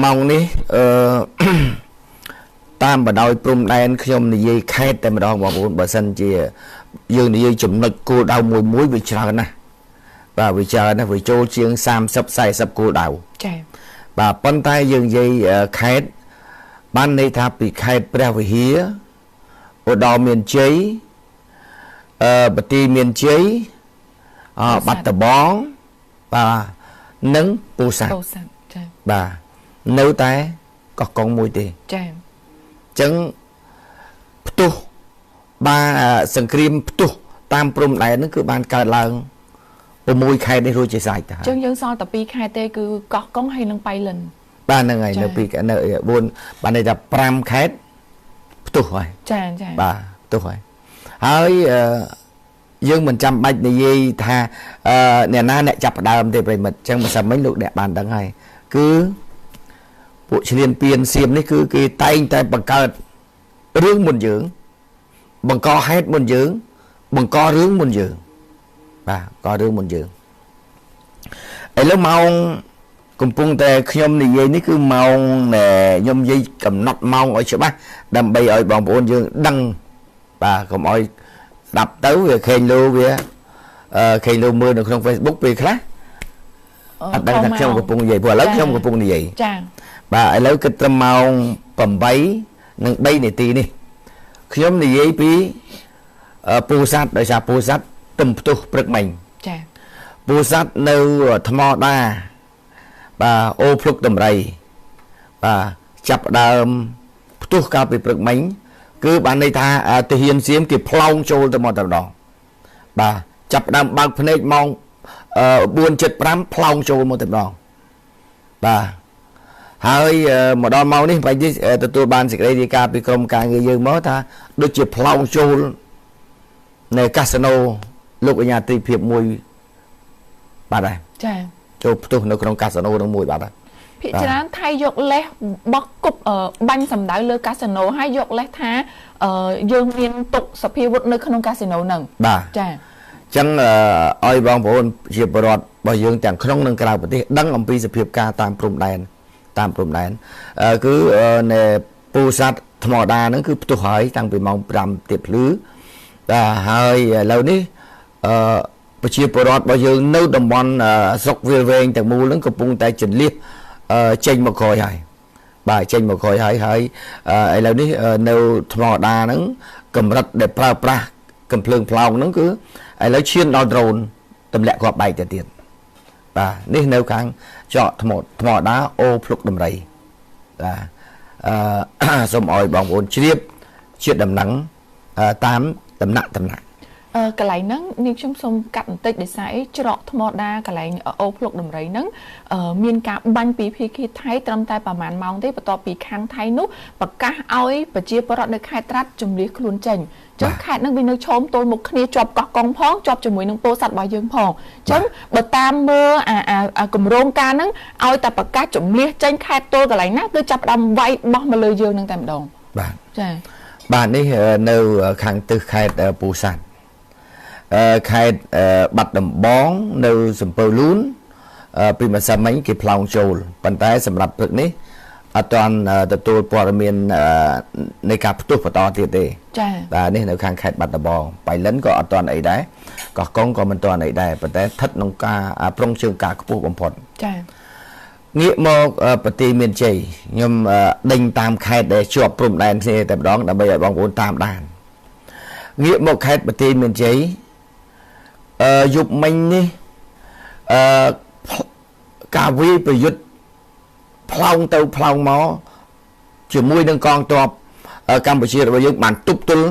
ម៉ោងនេះអឺ តាមបដោយព្រំដែនខ្ញុំនិយាយខេតតែម្ដងបងប្អូន បើសិនជាយើងនិយាយចំណុចគោលដៅមួយមួយវាច្រើនណាស់ បាទ វាច្រើនណាស់ វាចូលជាង30 40គោលដៅ ចា៎ បាទ ប៉ុន្តែយើងនិយាយខេតបានន័យថាពីខេតព្រះវិហារ ឧត្តរមានជ័យ បន្ទាយមានជ័យ បាត់ដំបង បាទ និងពោធិ៍សាត់ ចា៎ បាទ នៅតែកោះកុងមួយទេ ចា៎ អញ្ចឹងផ្ទុះ បាទ សង្គ្រាមផ្ទុះតាមព្រំដែនហ្នឹងគឺបានកើតឡើង6ខេត្តនេះរួចជាស្រេចទៅ អញ្ចឹងយើងសល់តែ2ខេត្តទេ គឺកោះកុងហើយនិងបៃលិន បាទ ហ្នឹងហើយ នៅ2នៅ4 បានន័យថា5ខេត្តផ្ទុះហើយ ចាចា បាទ ផ្ទុះហើយ ហើយយើងមិនចាំបាច់និយាយថាអ្នកណាអ្នកចាប់ផ្ដើមទេប្រិមិត្ត អញ្ចឹងមិនសិនមិញលោកអ្នកបានដឹងហើយ គឺពួកឈ្លានពានសៀមនេះគឺគេតែងតែបង្កើតរឿងមុនយើង បង្កហេតុមុនយើង បង្ករឿងមុនយើង បាទ ករឿងមុនយើង ឥឡូវម៉ោងកំពុងតែខ្ញុំនិយាយនេះគឺម៉ោងខ្ញុំនិយាយកំណត់ម៉ោងឲ្យច្បាស់ដើម្បីឲ្យបងប្អូនយើងដឹង បាទ កុំឲ្យស្ដាប់ទៅវាខេងលោវាខេងលោមើលនៅក្នុង Facebook ពេលខ្លះអត់ដឹងថាខ្ញុំកំពុងនិយាយ ព្រោះឥឡូវខ្ញុំកំពុងនិយាយ ចា បាទ ឥឡូវគិតត្រឹមម៉ោង8:3នាទីនេះខ្ញុំនិយាយពីពោធិ៍សាត់ ដោយសារពោធិ៍សាត់ទំផ្ទុះព្រឹកមិញ ចា ពោធិ៍សាត់នៅថ្មដា បាទ អូភ្លុកដំរី បាទ ចាប់ដើមផ្ទុះកាលពីព្រឹកមិញ គឺបានន័យថាទាហានសៀមគេផ្លោងចូលទៅមកតែម្ដង បាទ ចាប់ដើមបើកភ្នែកម៉ោង4:75ផ្លោងចូលមកតែម្ដង បាទ ហើយមកដល់ម៉ោងនេះបែរនេះទទួលបានសេចក្តីរាយការណ៍ពីក្រុមការងារយើងមកថាដូចជាផ្លោងចូលនៅកាស៊ីណូលោកអញ្ញាត្រីភាពមួយបាទហើយ ចា ចូលផ្ទុះនៅក្នុងកាស៊ីណូនឹងមួយបាទហើយ ភាគច្រើនថៃយកលេសបោះគប់បាញ់សម្ដៅលើកាស៊ីណូ ហើយយកលេសថាយើងមានទុកសភាវុធនៅក្នុងកាស៊ីណូហ្នឹង បាទ ចា អញ្ចឹងឲ្យបងប្អូនជាពលរដ្ឋរបស់យើងទាំងក្នុងនិងក្រៅប្រទេសដឹងអំពីសភាពការតាមព្រំដែន តាមព្រំដែនគឺនៅពោធិ៍សាត់ថ្មដាហ្នឹងគឺផ្ទុះហើយតាំងពីម៉ោង5ទៀបភ្លឺ បាទ ហើយឥឡូវនេះប្រជាពលរដ្ឋរបស់យើងនៅតំបន់ស្រុកវាលវែងទាំងមូលហ្នឹងកំពុងតែចន្លៀសចេញមកក្រោយហើយ បាទ ចេញមកក្រោយហើយ ហើយឥឡូវនេះនៅថ្មដាហ្នឹងកម្រិតដែលប្រើប្រាស់កំភ្លើងផ្លោងហ្នឹងគឺឥឡូវឈានដល់ដ្រូនទម្លាក់គ្រាប់បែកទៅទៀត បាទ នេះនៅខាងចកថ្មដាអូភ្លុកដំរី បាទ សូមឲ្យបងប្អូនជ្រាបជាដំណឹងតាមដំណាក់ដំណាក់ កន្លែងហ្នឹងនាងខ្ញុំសូមកាត់បន្តិច ដោយសារអីច្រកថ្មដាកន្លែងអូភ្លុកដំរីហ្នឹងមានការបាញ់ពីភៀកថៃត្រឹមតែប្រហែលម៉ោងទេ បន្ទាប់ពីខាងថៃនោះប្រកាសឲ្យប្រជាពលរដ្ឋនៅខេត្តត្រាត់ជំលះខ្លួនចេញ អញ្ចឹងខេត្តហ្នឹងវានៅឈោមទល់មុខគ្នាជាប់កោះកុងផង ជាប់ជាមួយនឹងពោធិ៍សាត់របស់យើងផង អញ្ចឹងបើតាមមើលអាគម្រោងការហ្នឹងឲ្យតែប្រកាសជំលះចេញខេត្តទល់កន្លែងណាគឺចាប់ផ្ដើមវាយបោះមកលើយើងហ្នឹងតែម្ដង បាទ ចា បាទ នេះនៅខាងទិសខេត្តពោធិ៍សាត់ ខេត្តបាត់ដំបងនៅសំពៅលូនពីម្សិលមិញគេផ្លោងចូល ប៉ុន្តែសម្រាប់ព្រឹកនេះអត់ទាន់ទទួលព័ត៌មាននៃការផ្ទុះបន្តទៀតទេ ចា៎ បាទ នេះនៅខាងខេត្តបាត់ដំបងបៃលិនក៏អត់ទាន់អីដែរ កោះកុងក៏មិនទាន់អីដែរ ប៉ុន្តែស្ថិតក្នុងការប្រុងជើងការខ្ពស់បំផុត ចា៎ ងាកមកប្រទេសមានជ័យខ្ញុំដេញតាមខេត្តដែលជាប់ព្រំដែនគ្នាតែម្ដងដើម្បីឲ្យបងប្អូនតាមដាន ងាកមកខេត្តប្រទេសមានជ័យយប់មិញនេះការវាយប្រយុទ្ធផ្លោងទៅផ្លោងមកជាមួយនឹងកងទ័ពកម្ពុជារបស់យើងបានទប់ទល់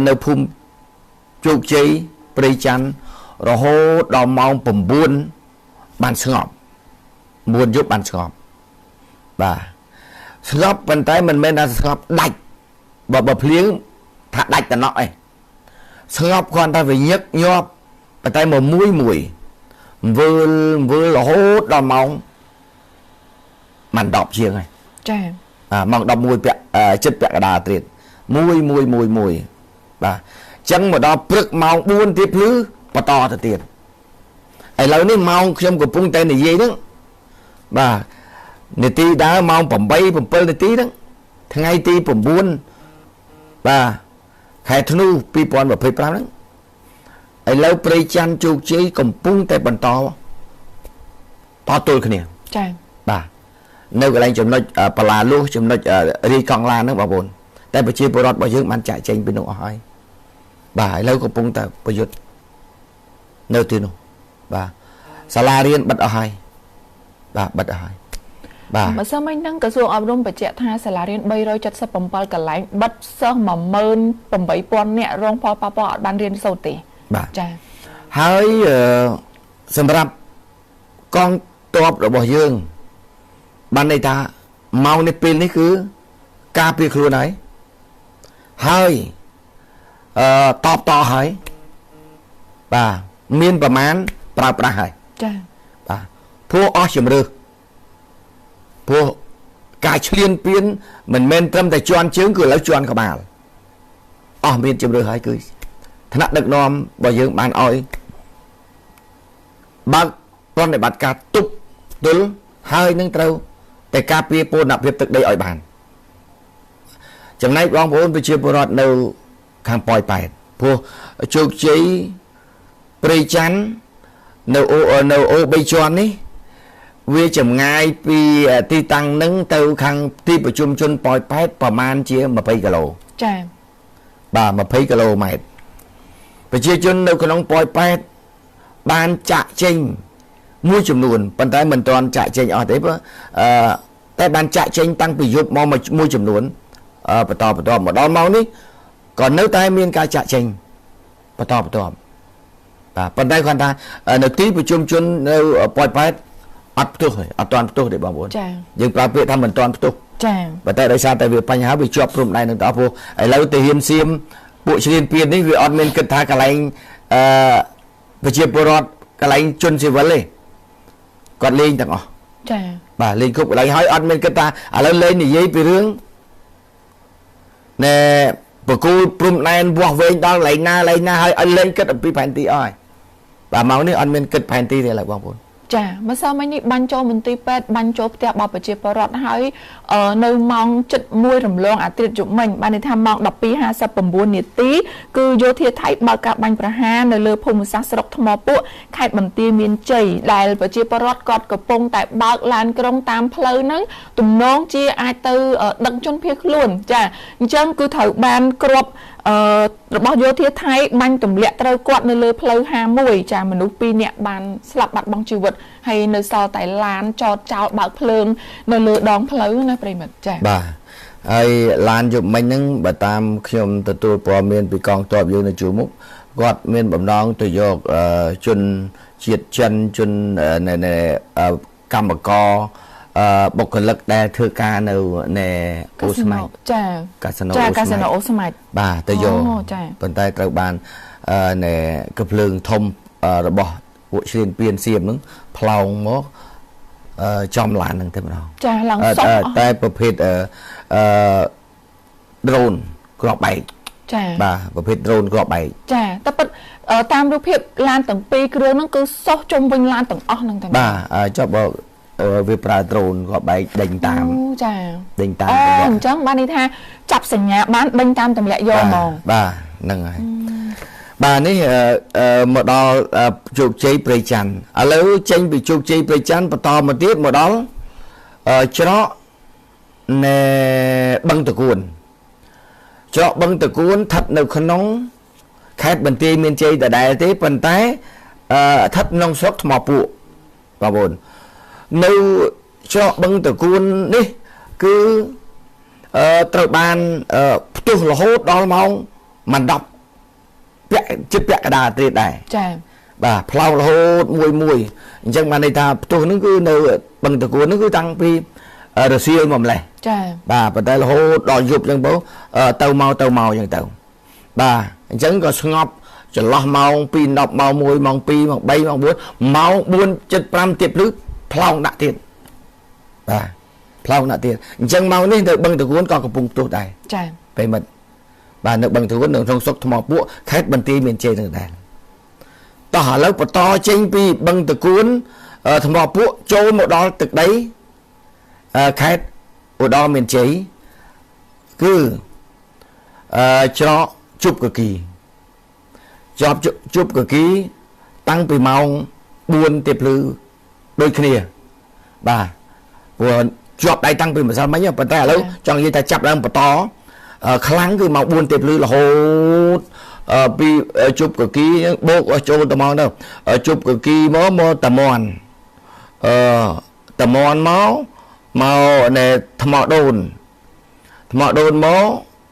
នៅភូមិជោគជ័យព្រៃច័ន្ទរហូតដល់ម៉ោង9បានស្ងប់9យប់បានស្ងប់ បាទ ស្ងប់ ប៉ុន្តែមិនមែនថាស្ងប់ដាច់ បើភ្លៀងថាដាច់តំណក់ឯងស្ងប់គ្រាន់តែវាញឹកញាប់ ប៉ុន្តែមកមួយមួយវើលវើលរហូតដល់ម៉ោងមិន10ជាងហើយ ចា៎ បាទ ម៉ោង11ពាក់ចិត្តពាក់កណ្ដាលទៀត1 1 1 1 បាទ អញ្ចឹងមកដល់ព្រឹកម៉ោង4ទៀតភ្លឺបន្តទៅទៀត ឥឡូវនេះម៉ោងខ្ញុំកំពុងតែនិយាយហ្នឹង បាទ នាទីដើរម៉ោង8 7នាទីហ្នឹងថ្ងៃទី9បាទខែធ្នូ2025ហ្នឹងឥឡូវព្រៃច័ន្ទជោគជ័យកំពុងតែបន្តតទល់គ្នាចា៎បាទនៅកន្លែងចំណុចបលាលុះចំណុចរាយកង់ឡានហ្នឹងបងប្អូនតែប្រជាពលរដ្ឋរបស់យើងបានចាក់ចែងពីនោះអស់ហើយបាទឥឡូវកំពុងតែប្រយុទ្ធនៅទីនោះបាទសាលារៀនបិទអស់ហើយបាទបិទអស់ហើយបាទម្សិលមិញហ្នឹងក្រសួងអប់រំបញ្ជាក់ថាសាលារៀន377កន្លែងបិទសិស្ស18000នាក់រងផលប៉ះពាល់អត់បានរៀនសូត្រទេបាទចា៎ហើយសម្រាប់កងទ័ពរបស់យើងបានន័យថាម៉ោងនេះពេលនេះគឺការពារខ្លួនហើយហើយតបតហើយបាទមានប្រមាណប្រើប្រាស់ហើយចា៎បាទព្រោះអស់ជំរឿព្រោះការឈ្លានពានមិនមែនត្រឹមតែជន់ជើងគឺឥឡូវជន់ក្បាលអស់មានជំរឿហើយគឺថ្នាក់ដឹកនាំរបស់យើងបានឲ្យបើកប្រតិបត្តិការទប់ទល់ហើយនឹងត្រូវតែការពារបូរណភាពទឹកដីឲ្យបានចំណែកបងប្អូនប្រជាពលរដ្ឋនៅខាងប៉ោយប៉ែតព្រោះជោគជ័យព្រៃច័ន្ទនៅអូ3ជាន់នេះវាចម្ងាយពីទីតាំងនឹងទៅខាងទីប្រជុំជនប៉ោយប៉ែតប្រមាណជា20គីឡូចា៎បាទ20គីឡូម៉ែត្រប្រជាជននៅក្នុងប៉ោយប៉ែតបានចាក់ចេញមួយចំនួនប៉ុន្តែមិនទាន់ចាក់ចេញអស់ទេតែបានចាក់ចេញតាំងពីយប់មកមួយចំនួនបន្តបន្តមកដល់ម៉ោងនេះក៏នៅតែមានការចាក់ចេញបន្តបន្តបាទប៉ុន្តែគាត់ថានៅទីប្រជុំជននៅប៉ោយប៉ែតអត់ផ្ទុះទេអត់ទាន់ផ្ទុះទេបងប្អូនយើងប្រើពាក្យថាមិនទាន់ផ្ទុះចាប៉ុន្តែដោយសារតែវាបញ្ហាវាជាប់ព្រំដែននឹងតព្រោះឥឡូវទៅហ៊ានសៀមពួកឈ្លានពាននេះវាអត់មានគិតថាកន្លែងប្រជាពលរដ្ឋកន្លែងជនស៊ីវិលទេគាត់លេងទាំងអស់ចាបាទលេងគ្រប់កន្លែងហើយអត់មានគិតថាឥឡូវលេងនិយាយពីរឿងណែបកគូលព្រំដែនវាស់វែងដល់កន្លែងណាកន្លែងណាហើយឲ្យលេងគិតអំពីផែនទីអស់ហើយបាទម៉ោងនេះអត់មានគិតផែនទីទេឡើយបងប្អូនចាម្សិលមិញនេះបាញ់ចូលមន្ទីរពេទ្យបាញ់ចូលផ្ទះរបស់ប្រជាពលរដ្ឋហើយនៅម៉ោង7:01រំលងអាត្រិតយប់មិញបានន័យថាម៉ោង12:59នាទីគឺយោធាថៃបើកការបាញ់ប្រហារនៅលើភូមិសាស្ត្រស្រុកថ្មពួកខេត្តបន្ទាយមានជ័យដែលប្រជាពលរដ្ឋគាត់កំពុងតែបើកឡានក្រុងតាមផ្លូវហ្នឹងទំនងជាអាចទៅដឹកជនភៀសខ្លួនចាអញ្ចឹងគឺត្រូវបានគ្រាប់របស់យោធាថៃបាញ់ទម្លាក់ត្រូវគាត់នៅលើផ្លូវ51ចាមនុស្ស2នាក់បានស្លាប់បាត់បង់ជីវិតហើយនៅសល់តែឡានចតចោលបើកភ្លើងនៅលើដងផ្លូវណាប្រិមិត្តចាបាទហើយឡានយប់មិញហ្នឹងបើតាមខ្ញុំទទួលព័ត៌មានពីកងទ័ពយើងនៅជួរមុខគាត់មានបំណងទៅយកជនជាតិចិនជនកម្មករបុគ្គលិកដែលធ្វើការនៅអូស្មាច់ចាកាស៊ីណូចាកាស៊ីណូអូស្មាច់បាទទៅយកប៉ុន្តែត្រូវបាននៅកំភ្លើងធំរបស់ពួកឈ្លានពានសៀមហ្នឹងផ្លោងមកចំឡានហ្នឹងតែម្ដងចាឡើងសុកតែប្រភេទ drone គ្រាប់បែកចាបាទប្រភេទ drone គ្រាប់បែកចាតែពិតតាមរូបភាពឡានទាំងពីរគ្រឿងហ្នឹងគឺសុះជុំវិញឡានទាំងអស់ហ្នឹងតែបាទចុះបើវាប្រើ drone គ្រាប់បែកដេញតាមចាដេញតាមអញ្ចឹងបានន័យថាចាប់សញ្ញាបានដេញតាមទម្លាក់យកហ្មងបាទហ្នឹងហើយបាទនេះមកដល់ជោគជ័យព្រៃច័ន្ទឥឡូវចេញពីជោគជ័យព្រៃច័ន្ទបន្តមកទៀតមកដល់ច្រកណែបឹងតកួនច្រកបឹងតកួនស្ថិតនៅក្នុងខេត្តបន្ទាយមានជ័យដដែលទេប៉ុន្តែស្ថិតក្នុងស្រុកថ្មពួកបងប្អូននៅច្រកបឹងតកួននេះគឺត្រូវបានផ្ទុះរហូតដល់ម៉ោង10ពាក់ជិតពាក់កណ្ដាលអាត្រិតដែរចាបាទផ្លោងរហូតមួយមួយអញ្ចឹងបានន័យថាផ្ទុះហ្នឹងគឺនៅបឹងតកួនហ្នឹងគឺតាំងពីរសៀលមកម្លេះចាបាទប៉ុន្តែរហូតដល់យប់អញ្ចឹងបងទៅមកទៅមកអញ្ចឹងទៅបាទអញ្ចឹងក៏ស្ងប់ចន្លោះម៉ោង2 10ម៉ោង1ម៉ោង2ម៉ោង3ម៉ោង4ម៉ោង4:75ទៀតភ្លឺផ្លោងដាក់ទៀតបាទផ្លោងដាក់ទៀតអញ្ចឹងម៉ោងនេះនៅបឹងតកួនក៏កំពុងផ្ទុះដែរចាប្រិមិត្តបាទនៅបឹងតកួននៅក្នុងស្រុកថ្មពួកខេត្តបន្ទាយមានជ័យនឹងដែរតោះឥឡូវបន្តចេញពីបឹងតកួនថ្មពួកចូលមកដល់ទឹកដី ខេត្តឧត្តរមានជ័យគឺច្រកជប់កគីជាប់ជប់កគីតាំងពីម៉ោង4ទៀបភ្លឺដូចគ្នាបាទព្រោះជាប់ដៃតាំងពីម្សិលមិញប៉ុន្តែឥឡូវចង់និយាយថាចាប់ដើមបន្តខ្លាំងគឺម៉ោង4ទៀបភ្លឺរហូតពីជប់កគីបូកចូលទៅមកទៅជប់កគីមកមកតាមន់តាមន់មកមកនៅថ្មដូនថ្មដូនមក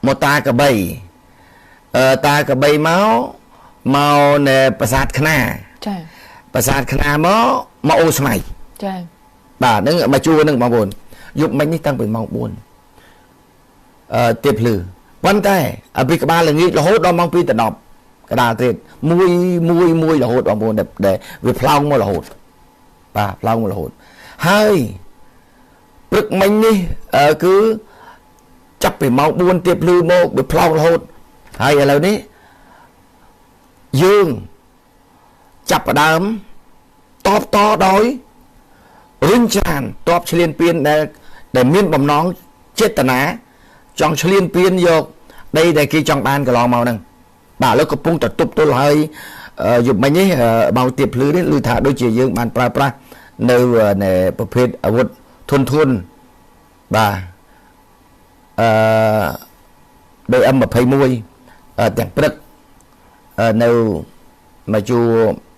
មកតាកបីតាកបីមកមកនៅប្រាសាទខ្នាចា៎ប្រាសាទខ្នាមកមកអូស្មៃចា៎បាទហ្នឹងមកជួរហ្នឹងបងប្អូនយប់មិញនេះតាំងពីម៉ោង4ទៀបភ្លឺប៉ុន្តែពីក្បាលល្ងាចរហូតដល់ម៉ោង2ដល់10កដាលទៀតមួយមួយមួយរហូតបងប្អូនដែលវាផ្លោងមករហូតបាទផ្លោងមករហូតហើយព្រឹកមិញនេះគឺចាប់ពីម៉ោង4ទៀបភ្លឺមកវាផ្លោងរហូតហើយឥឡូវនេះយើងចាប់ផ្ដើមតបតដោយរុញច្រានតបឆ្លៀនពៀនដែលមានបំណងចេតនាចង់ឆ្លៀនពៀនយកដីដែលគេចង់បានកន្លងមកហ្នឹងបាទឥឡូវកំពុងតែទប់ទល់ហើយយប់មិញនេះម៉ោងទៀបភ្លឺនេះឮថាដូចជាយើងបានប្រើប្រាស់នៅប្រភេទអាវុធធុនធុនបាទBM21 ទាំងព្រឹកនៅមកជួ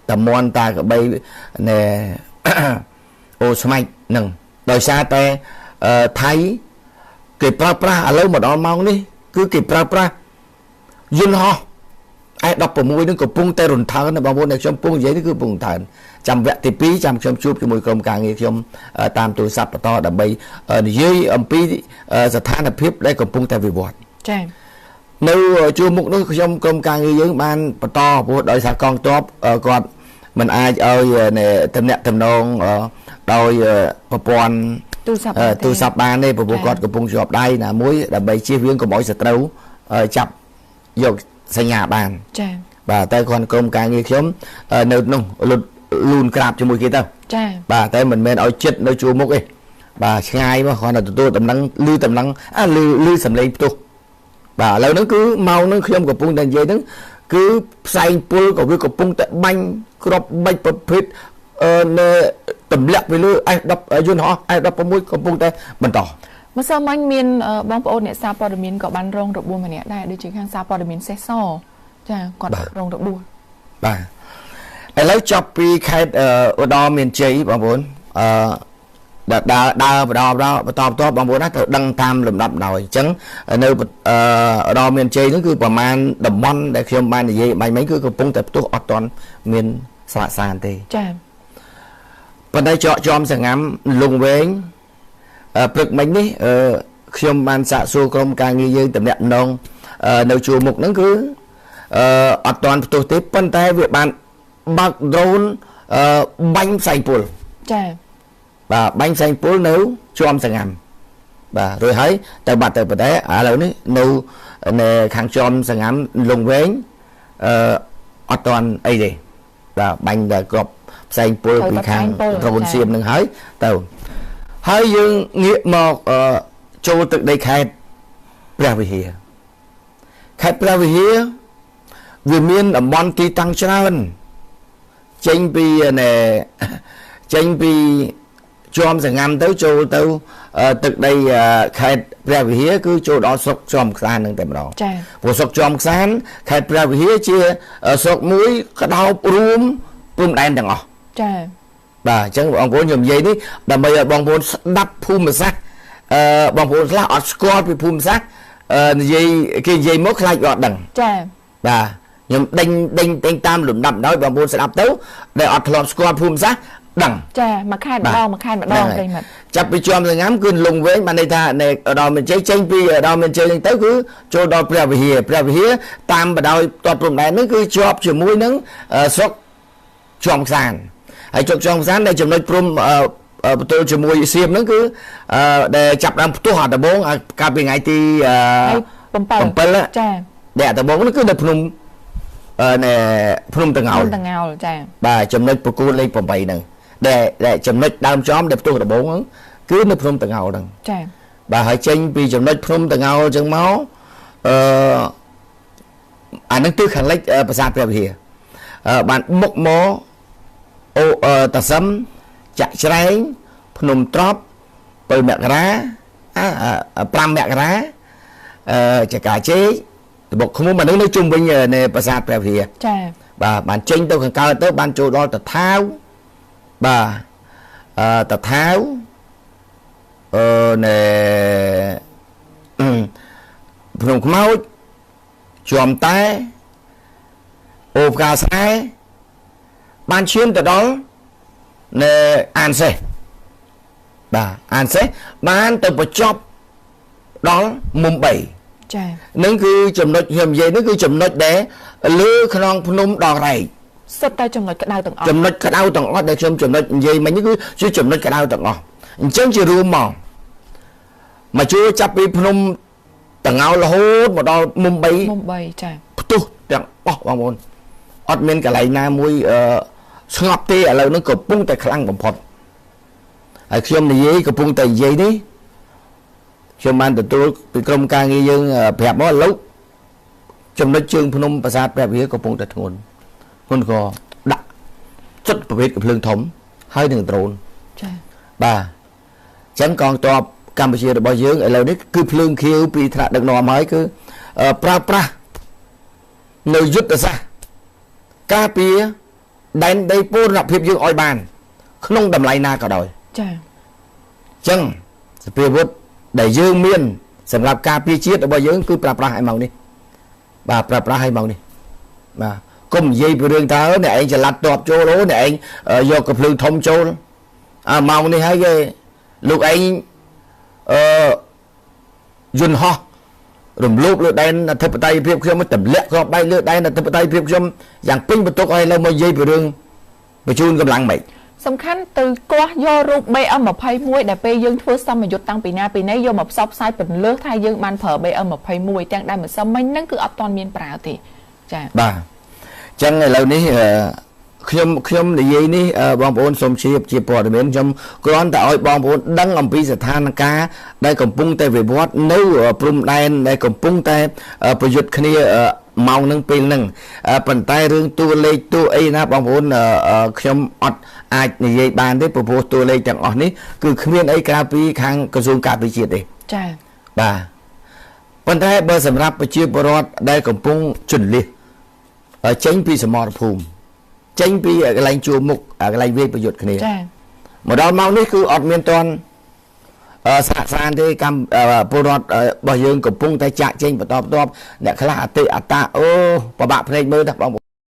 តាមន់តាកបីនៅអូស្មាច់នឹងដោយសារតែថៃគេប្រើប្រាស់ឥឡូវមកដល់ម៉ោងនេះគឺគេប្រើប្រាស់យន្តហោះ S16 នឹងកំពុងតែរន្ធើនបងប្អូនដែលខ្ញុំកំពុងនិយាយនេះគឺកំពុងរន្ធើនចាំវគ្គទី2ចាំខ្ញុំជួបជាមួយក្រុមការងារខ្ញុំតាមទូរស័ព្ទបន្តដើម្បីនិយាយអំពីស្ថានភាពដែលកំពុងតែវិវត្តចា៎នៅជួរមុខនោះខ្ញុំក្រុមការងារយើងបានបន្តព្រោះដោយសារកងទ័ពគាត់មិនអាចឲ្យតំណាក់តំណងដោយប្រព័ន្ធទូរស័ព្ទបានទេព្រោះគាត់កំពុងជាប់ដៃណាមួយដើម្បីជៀសវាងកុំឲ្យសត្រូវចាប់យកសញ្ញាបានចា៎បាទតែគាត់ក្រុមការងារខ្ញុំនៅនោះលូនលូនក្រាបជាមួយគេទៅចា៎បាទតែមិនមែនឲ្យចិត្តនៅជួរមុខទេបាទឆ្ងាយមកគ្រាន់តែទទួលតំណែងឮតំណែងឮសំឡេងផ្ទុះបាទឥឡូវហ្នឹងគឺម៉ោងហ្នឹងខ្ញុំកំពុងតែនិយាយហ្នឹងគឺផ្សែងពុលក៏វាកំពុងតែបាញ់គ្រាប់បាច់ប្រភេទនៅទម្លាក់ពីលើ S10 យន្តហោះ S16 កំពុងតែបន្តម្សិលមិញមានបងប្អូនអ្នកសារព័ត៌មានក៏បានរងរបួសម្នាក់ដែរដូចជាខាងសារព័ត៌មានសេះសចាគាត់រងរបួសបាទឥឡូវចប់ពីខេត្តឧត្តរមានជ័យបងប្អូនដើរដើរបដបន្តបន្តបងប្អូនណាត្រូវដឹងតាមលំដាប់ដោយអញ្ចឹងនៅឧត្តរមានជ័យហ្នឹងគឺប្រមាណតំបន់ដែលខ្ញុំបាននិយាយបាញ់មិញគឺកំពុងតែផ្ទុះអត់ទាន់មានស្លាកសានទេចា៎ប៉ុន្តែច្រកជាំសង្ងាំលងវែងព្រឹកមិញនេះខ្ញុំបានសាកសួរក្រុមការងារយើងតំណាក់តំណងនៅជួរមុខហ្នឹងគឺអត់ទាន់ផ្ទុះទេប៉ុន្តែវាបានបើកដ្រូនបាញ់ផ្សែងពុលចា៎បាទបាញ់ផ្សែងពុលនៅជាំសង្ងាំបាទរួចហើយទៅបាត់ទៅប៉ុន្តែឥឡូវនេះនៅខាងជាំសង្ងាំលងវែងអត់ទាន់អីទេបាទបាញ់តែគ្រាប់ផ្សែងពុលពីខាងដ្រូនសៀមនឹងហើយទៅហើយយើងងាកមកចូលទឹកដីខេត្តព្រះវិហារខេត្តព្រះវិហារវាមានតំបន់ទីតាំងច្រើនចេញពីចេញពីជាំសង្ងាំទៅចូលទៅទឹកដីខេត្តព្រះវិហារគឺចូលដល់ស្រុកជាំខ្សាននឹងតែម្ដងចា៎ព្រោះស្រុកជាំខ្សានខេត្តព្រះវិហារជាស្រុកមួយក្តោបរួមព្រំដែនទាំងអស់ចា៎បាទអញ្ចឹងបងប្អូនខ្ញុំនិយាយនេះដើម្បីឲ្យបងប្អូនស្ដាប់ភូមិសាស្ត្របងប្អូនខ្លះអត់ស្គាល់ពីភូមិសាស្ត្រនិយាយគេនិយាយមកខ្លាចអត់ដឹងចា៎បាទខ្ញុំដេញដេញដេញតាមលំដាប់ដោយបងប្អូនស្ដាប់ទៅដែលអត់ធ្លាប់ស្គាល់ភូមិសាស្ត្រដឹងចាមួយខែម្ដងមួយខែម្ដងប្រិមិត្តចាប់ពីជាំសង្ងាំគឺលងវែងបានន័យថានៅដល់មានជ័យចេញពីដល់មានជ័យហ្នឹងទៅគឺចូលដល់ព្រះវិហារព្រះវិហារតាមបដោយតតព្រំដែនហ្នឹងគឺជាប់ជាមួយនឹងស្រុកជាំខ្សានហើយជោគជាំខ្សានដែលចំណុចព្រំបន្ទល់ជាមួយសៀមហ្នឹងគឺដែលចាប់ដើមផ្ទុះអាដំបងកាលពីថ្ងៃទី7ចាដែលអាដំបងហ្នឹងគឺនៅភ្នំនៅភ្នំតងោលតងោលចាបាទចំណុចប្រកួតលេខ8ហ្នឹងដែលចំណុចដើមចំដែលផ្ទុះដំបងហ្នឹង គឺនៅភ្នំតងោលហ្នឹង ចា៎ បាទហើយចេញពីចំណុចភ្នំតងោលចឹងមកអឺអានឹងទិសខាងលិចប្រាសាទព្រះវិហារបានបុកមកអូតាសឹមចាក់ច្រែងភ្នំត្រប់7មករា5មករាចកាជេកត្បុកឃ្មុំអានឹងនៅជុំវិញនៃប្រាសាទព្រះវិហារ ចា៎ បាទបានចេញទៅខាងកើតទៅបានចូលដល់តថាវបាទតថាវអឺនៅភ្នំខ្មោចជាំតែអូផ្កាស្រែបានឈានទៅដល់នៅអានសេះបាទអានសេះបានទៅបញ្ចប់ដល់មុំ3 ចា៎ នឹងគឺចំណុចខ្ញុំនិយាយនេះគឺចំណុចដែលលើខ្នងភ្នំដល់រែក សុទ្ធតែចំណុចក្តៅទាំងអស់ ចំណុចក្តៅទាំងអស់ដែលខ្ញុំចំណុចនិយាយមិញនេះគឺជាចំណុចក្តៅទាំងអស់អញ្ចឹងជារួមមកមកជួយចាប់ពីភ្នំតងោលរហូតមកដល់មុំ3 មុំ3ចា៎ ផ្ទុះទាំងអស់បងប្អូនអត់មានកន្លែងណាមួយស្ងប់ទេឥឡូវនេះកំពុងតែខ្លាំងបំផុតហើយខ្ញុំនិយាយកំពុងតែនិយាយនេះខ្ញុំបានទទួលពីក្រុមការងារយើងប្រាប់មកឥឡូវចំណុចជើងភ្នំប្រាសាទព្រះវិហារកំពុងតែធ្ងន់ធ្ងន់ក៏ដាក់ចិត្តប្រភេទកំភ្លើងធំហើយនឹងដ្រូន ចា៎ បាទអញ្ចឹងកងទ័ពកម្ពុជារបស់យើងឥឡូវនេះគឺភ្លើងខៀវពីថ្នាក់ដឹកនាំហើយគឺប្រើប្រាស់នៅយុទ្ធសាស្ត្រការពារដែនដីពូរណភាពយើងឲ្យបានក្នុងតម្លៃណាក៏ដោយ ចា៎ អញ្ចឹងសភាវុធដែលយើងមានសម្រាប់ការពារជាតិរបស់យើងគឺប្រើប្រាស់ឲ្យម៉ោងនេះបាទប្រើប្រាស់ឲ្យម៉ោងនេះបាទកុំនិយាយពីរឿងថាអ្នកឯងចល័តតបចូលអូអ្នកឯងយកកំភ្លើងធំចូលអាម៉ោងនេះហើយគេលោកឯងអឺយន្តហោះរំលោភលើដែនអធិបតេយ្យភាពខ្ញុំទម្លាក់គ្រាប់បែកលើដែនអធិបតេយ្យភាពខ្ញុំយ៉ាងពេញបន្ទុកឲ្យឥឡូវមកនិយាយពីរឿងបញ្ជូនកម្លាំងម៉េច សំខាន់ទៅគាស់យករូប BM21 ដែលពេលយើងធ្វើសមយុទ្ធតាំងពីណាពីណីយកមកផ្សព្វផ្សាយពន្លើសថាយើងបានប្រើ BM21 ទាំងដែលម្សិលមិញហ្នឹងគឺអត់ទាន់មានប្រើទេចា៎ បាទអញ្ចឹងឥឡូវនេះខ្ញុំនិយាយនេះបងប្អូនសូមជ្រាបជាព័ត៌មានខ្ញុំគ្រាន់តែឲ្យបងប្អូនដឹងអំពីស្ថានភាពដែលកំពុងតែវិវត្តនៅព្រំដែនដែលកំពុងតែប្រយុទ្ធគ្នាម៉ោងនឹងពេលនឹងប៉ុន្តែរឿងតួលេខតួអីណាបងប្អូនខ្ញុំអត់អាចនិយាយបានទេព្រោះតួលេខទាំងអស់នេះគឺគ្មានអីក្រៅពីខាងក្រសួងការពារជាតិទេ ចា៎ បាទប៉ុន្តែបើសម្រាប់ប្រជាពលរដ្ឋដែលកំពុងជន្លៀសចេញពីសមរភូមិចេញពីកន្លែងជួមុខកន្លែងវាយប្រយុទ្ធគ្នា ចា៎ មកដល់ម៉ោងនេះគឺអត់មានតន់សាកសានទេកម្មពលរដ្ឋរបស់យើងកំពុងតែចាក់ចេញបន្តបន្ទាប់អ្នកខ្លះអតិអតាអូប្របាក់ភ្នែកមើលទៅបង